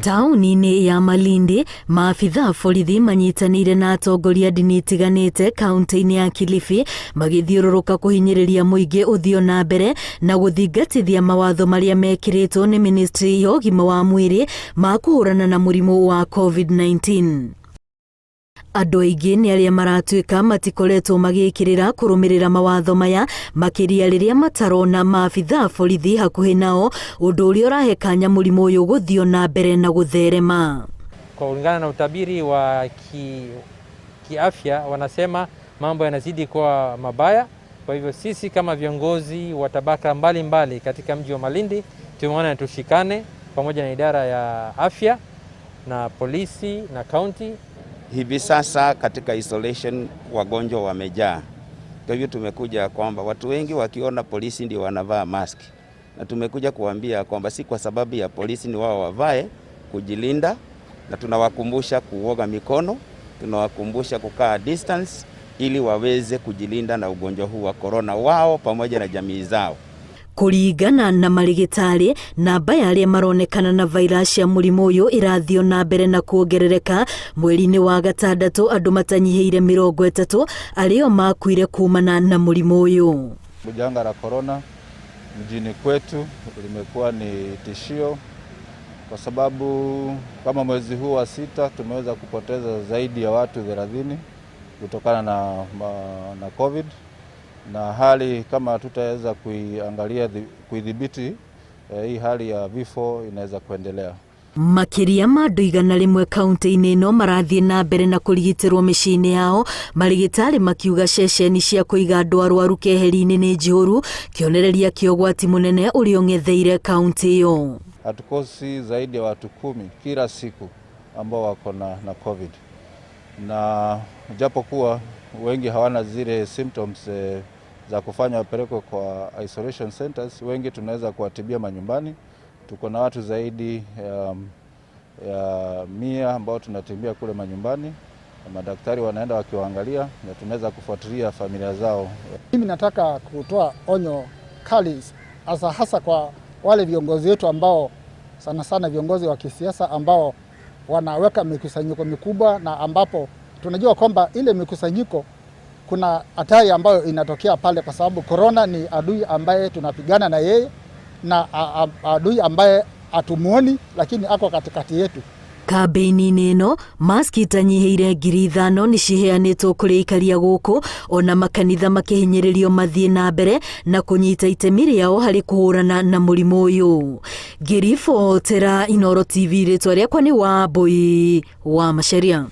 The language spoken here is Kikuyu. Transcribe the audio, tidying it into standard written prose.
Taũni-inĩ ya Malindi, maabitha a borithi manyitanĩire na atongoria ndini itiganĩte kaunti-inĩ ya Kilifi magĩthiũrũrũka kũhinyĩrĩria mũingĩ ũthiĩ na mbere na gũthingatithia mawatho marĩa mekĩrĩtwo nĩ ministry ya ũgima wa mwĩrĩ ma kũhũrana na mũrimũ wa COVID-19. Andũ aingĩ nĩ arĩa maratuĩka matikoretwo magĩkĩrĩra kũrũmĩrĩra mawatho maya makĩria rĩrĩa matarona maabitha a borithi hakuhĩ nao, ũndũ ũrĩa ũrahe kanya mũrimũ ũyũ gũthiĩ na mbere na gũtherema. Kwa kulingana na utabiri wa kiafya wanasema mambo yanazidi kuwa mabaya. Kwa hivyo sisi kama viongozi wa tabaka mbalimbali katika mji wa Malindi tumeona tushikane pamoja na idara ya afya na polisi na kaunti. Hivi sasa katika isolation wagonjwa wamejaa. Kwa hivyo tumekuja kwamba watu wengi wakiona polisi ndio wanavaa mask, na tumekuja kuambia kwamba si kwa sababu ya polisi ni wao wavae kujilinda, na tunawakumbusha kuoga mikono, tunawakumbusha kukaa distance ili waweze kujilinda na ugonjwa huu wa korona, wao pamoja na jamii zao. Kũringana na marĩgĩtarĩ, namba ya arĩa maronekana na vairasi ya mũrimũ ũyũ ĩrathiĩ na mbere na kuongerereka. Mweri-inĩ wa gatandatũ andũ matanyihĩire 30 arĩo makuire kumana na mũrimũ ũyũ. Janga la korona mjini kwetu limekuwa ni tishio kwa sababu kama mwezi huu wa sita tumeweza kupoteza zaidi ya watu 30 kutokana na COVID, na hali kama tutaweza kuiangalia kuidhibiti hii hali ya vifo inaweza kuendelea. Makĩria ma andũ 100 kaunti-inĩ ĩno marathiĩ na mbere na kũrigitĩrwo mĩciĩ-inĩ yao, marĩgĩtarĩ makiuga ceceni cia kũiga andũ arwaru keheri-inĩ nĩ njihũru, kĩonereria kĩa ũgwati mũnene ũrĩa ũng'etheire kaunti ĩyo. Hatukosi zaidi ya watu 10 kila siku ambao wako na COVID, na japokuwa wengi hawana zile symptoms za kufanya wapelekwe kwa isolation centers, wengi tunaweza kuwatibia manyumbani. Tuko na watu zaidi ya 100 ambao tunatibia kule manyumbani, na madaktari wanaenda wakiwaangalia na tunaweza kufuatilia familia zao. Mimi nataka kutoa onyo kali hasa kwa wale viongozi wetu ambao sana sana viongozi wa kisiasa ambao wanaweka mikusanyiko mikubwa, na ambapo tunajua kwamba ile mikusanyiko kuna hatari ambayo inatokea pale, kwa sababu korona ni adui ambaye tunapigana na yeye na adui ambaye hatumuoni, lakini ako katikati yetu. Kambĩini-inĩ ĩno maski itanyihĩire 5,000 nĩ ciheanĩtwo kũrĩ aikaria gũkũ, ona makanitha makĩhinyĩrĩrio mathiĩ na mbere na kũnyita itemi rĩao harĩ kũhũrana na mũrimũ ũyũ. Ngĩribotera Inooro TV, rĩtwa rĩakwa nĩ Wambui wa Macharia.